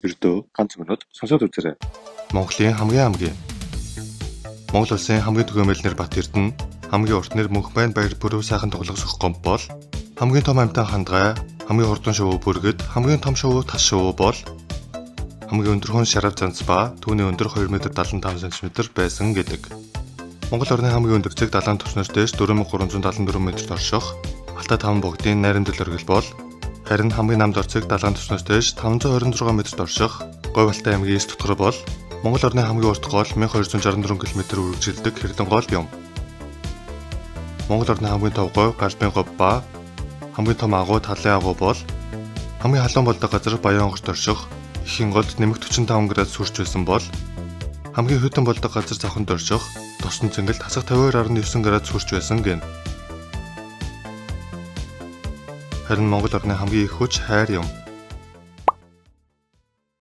Ердөө ганц минут сонсоод үзээрэй. Монголын хамгийн хамгийн Монгол улсын хамгийн түгээмэл нэр Бат Эрдэнэ, хамгийн урт нэр Мөнхбайн Баяр Бүрөв сайхан тоглох сөх гомб бол, хамгийн том амьтан хандгай, хамгийн хурдан шувуу бүргэд, хамгийн том шувуу тас шувуу бол, хамгийн өндөр хүн Шарав Занц ба түүний өндөр 2 м 75 см байсан гэдэг. Монгол орны хамгийн өндөр цэг далайн түвшнээс дээш 4374 м-т орших Алтай таван богдын найрамдал оргил бол, харин хамгийн намд орцыг далайн түвшнээс дээш 526 м-т орших Говь Алтай аймгийн эс дотгор бол, Монгол орны хамгийн урт гол 1264 км үргэлжилдэг Хэрдэн гол юм. Монгол орны хамгийн тов говь Галбын говь ба хамгийн том агуу Талын агуу бол, хамгийн халуун болдог газар Баян онгорт орших Ихэн голд нэмэх 45 градус хүрч байсан бол, хамгийн хүйтэн болдог газар Завханд орших Тосон цэнгэлд хасах 52.9 градус хүрч байсан гэнэ. Харин Монгол орны хамгийн их хүч хайр юм.